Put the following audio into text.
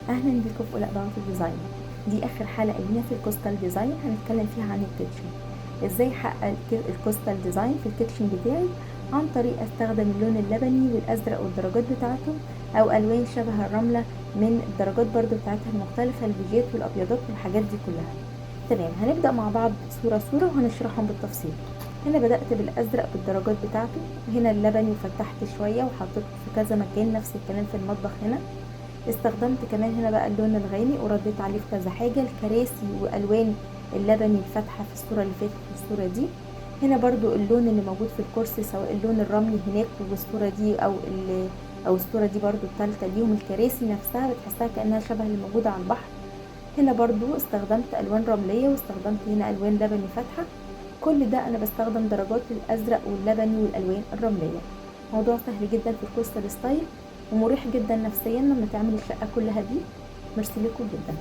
اهلا بيكم في اولى about ال design. دي اخر حلقة لينا في ال coastal design، هنتكلم فيها عن ال kitchen، ازاي احقق ال coastal design في ال kitchen بتاعي عن طريق استخدم اللون اللبني والازرق والدرجات بتاعته، او الوان شبه الرملة من الدرجات برضو بتاعتها المختلفه، البيجات والابيضات والحاجات دي كلها. تمام، هنبدا مع بعض صوره صوره وهنشرحهم بالتفصيل. هنا بدأت بالأزرق بالدرجات بتاعته، هنا اللبني وفتحت شوية وحطيته في كذا مكان، نفس الكلام في المطبخ. هنا استخدمت كمان هنا بقى اللون الغامق ورديت عليه في كذا حاجة، الكراسي والوان اللبني الفاتحة في الصورة اللي فاتت والصورة دي. هنا برضو اللون اللي موجود في الكرسي، سواء اللون الرملي هناك والصورة دي او الصورة دي برضو التالتة ليهم. الكراسي نفسها بتحسها كأنها شبه اللي موجودة على البحر. هنا برضو استخدمت الوان رملية واستخدمت هنا الوان لبني فاتحة. كل ده انا بستخدم درجات الازرق واللبني والالوان الرملية. موضوع سهل جدا في ال coastal style ومريح جدا نفسيا لما تعمل الشقة كلها بيه. ميرسي لكم جدا.